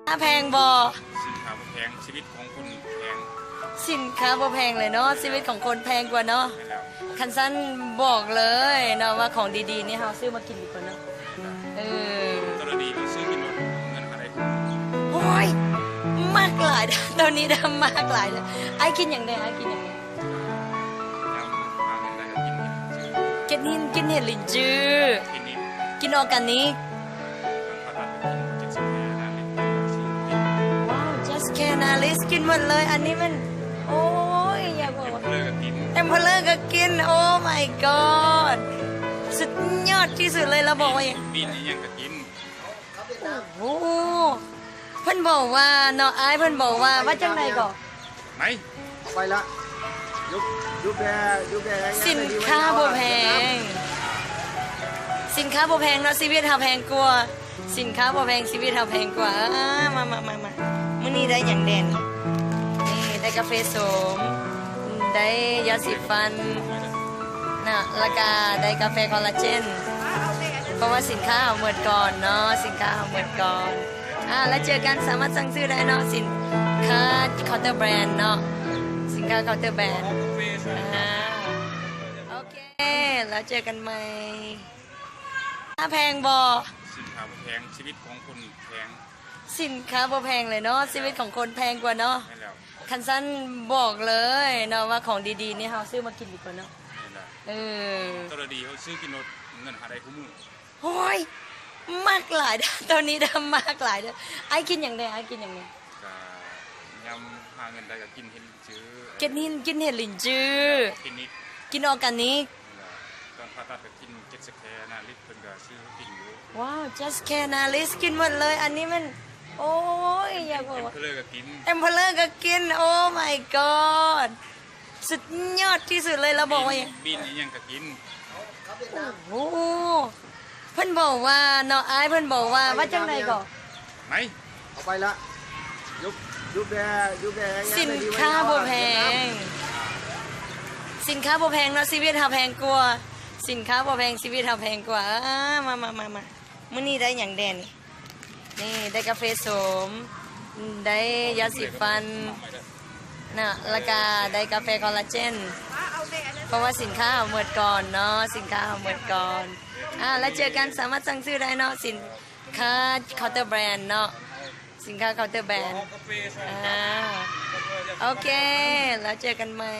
ນຄ້າແພງບໍ່? ສິນຄ້າບໍ່ແພງ ຊີວິດຂອງຄົນແພງ. ສິນຄ້າບໍ່ແພງເລີຍເນາະ ຊີວິດຂອງຄົນແພງກວ່າເນາະ. ແມ່ນແລ້ວ. ຄັນຊັ້ນບອກເລີຍເນາະວ່າຂອງດີໆນີ້ເຮົາຊື້ມາກິນດີກວ່າເນາະ. ເອີ ຕອນນີ້ເຮົາຊື້ກິນໂລດ ເງິນເທົ່າໃດ? ໂອ້ຍ ມັກຫຼາຍ ຕອນນີ້ນະ ມັກຫຼາຍເລີຍ. ອ້າຍກິນຫຍັງແດ່? ອ້າຍກິນຫຍັງແດ່? ຍາມຫາເງິນໄດ້ກໍກິນເຫັດລິນຈື. ກິນເຫັດ ກິນເຫັດລິນຈື. ກິນ ກິນອໍແກນິກ. ວ້າວ just can Alice ກິນໝົດເລີຍ. ອັນນີ້ມັນ ໂອ້ຍ ຢາກບອກວ່າ ເອັມເພີເລີກໍກິນ. ເອັມເພີເລີກໍກິນ. Oh my god ສຸດຍອດທີ່ສຸດເລີຍ. ລາວບອກວ່າຫຍັງ? ປີ້ນອີ່ຫຍັງກໍກິນ. ໂອ້ໂຫ ເພິ່ນບອກວ່າເນາະ ອ້າຍເພິ່ນບອກວ່າ ວ່າຈັ່ງໃດກໍ? ໄປ ເອົາໄປລະ. ຢູ່ ຢູ່ແບ ຢູ່ແບ ສິນຄ້າບໍ່ແພງ ສິນຄ້າບໍ່ແພງເນາະ ຊີວິດເຮົາແພງກວ່າ. ສິນຄ້າບໍ່ແພງ ຊີວິດເຮົາແພງກວ່າ. ມາ ມາ ມາ ມາ ມື້ນີ້ໄດ້ຫຍັງແດ່ນີ້? ນີ້ໄດ້ກາເຟໂສມ ໄດ້ຢາສີຟັນນະ ແລ້ວກະໄດ້ກາເຟຄໍລາເຈນ ເພາະວ່າສິນຄ້າເຮົາໝົດກ່ອນເນາະ ສິນຄ້າເຮົາໝົດກ່ອນ. ອ່າ ແລ້ວເຈີກັນ ສາມາດສັ່ງຊື້ໄດ້ເນາະ ສິນຄ້າເຄົາເຕີແບຣນເນາະ ສິນຄ້າເຄົາເຕີແບຣນ. ອ່າ ໂອເຄ ແລ້ວເຈີກັນໃໝ່. ຄ້າແພງບໍ່? ສິນຄ້າບໍ່ແພງ ຊີວິດຂອງຄົນແພງ. ສິນຄ້າບໍ່ແພງເລີຍເນາະ ຊີວິດຂອງຄົນແພງກວ່າເນາະ. ແມ່ນແລ້ວ. ຄັນຊັ້ນບອກເລີຍເນາະວ່າຂອງດີໆນີ້ເຮົາຊື້ມາກິນດີກວ່າເນາະ. ແມ່ນແລ້ວ. ເອີ ຕອນນີ້ເຮົາຊື້ກິນໂລດ ເງິນເທົ່າໃດຄູ່ມື້? ໂອ້ຍ ມັກຫຼາຍ ຕອນນີ້ນະ ມັກຫຼາຍເດີ. ອ້າຍກິນຫຍັງແດ່? ອ້າຍກິນຫຍັງແດ່? ກໍຍາມຫາເງິນໄດ້ກໍກິນເຫັດລິນຈື. ກິນເຫັດ ກິນເຫັດລິນຈື. ກິນ ກິນອໍແກນິກ. ຕອນຜ່າຕັດກໍກິນເຈັດສະແຄນາລິດ ເພິ່ນກໍຊື້ໃຫ້ກິນຢູ່. ວ້າວ just can Alice ກິນໝົດເລີຍ. ອັນນີ້ມັນ ໂອ້ຍ ຢາກບອກວ່າ ເອັມເພີເລີກໍກິນ. ເອັມເພີເລີກໍກິນ. Oh my god ສຸດຍອດທີ່ສຸດເລີຍ. ລາວບອກວ່າຫຍັງ? ປີ້ນອີ່ຫຍັງກໍກິນ. ໂອ້ໂຫ ເພິ່ນບອກວ່າເນາະ ອ້າຍເພິ່ນບອກວ່າ ວ່າຈັ່ງໃດກໍ? ໄປ ເອົາໄປລະ. ຢູ່ ຢູ່ແບ ຢູ່ແບ ສິນຄ້າບໍ່ແພງ ສິນຄ້າບໍ່ແພງເນາະ ຊີວິດເຮົາແພງກວ່າ. ສິນຄ້າບໍ່ແພງ ຊີວິດເຮົາແພງກວ່າ. ອ່າ ມາ ມາ ມາ ມາ ມື້ນີ້ໄດ້ຫຍັງແດ່ນີ້? ນີ້ໄດ້ກາເຟໂສມ ໄດ້ຢາສີຟັນນະ ແລ້ວກະໄດ້ກາເຟຄໍລາເຈນ ເພາະວ່າສິນຄ້າເຮົາໝົດກ່ອນເນາະ ສິນຄ້າເຮົາໝົດກ່ອນ. ອ່າ ແລ້ວເຈີກັນ ສາມາດສັ່ງຊື້ໄດ້ເນາະ ສິນຄ້າເຄົາເຕີແບຣນເນາະ ສິນຄ້າເຄົາເຕີແບຣນ. ອ່າ ໂອເຄ ແລ້ວເຈີກັນໃໝ່.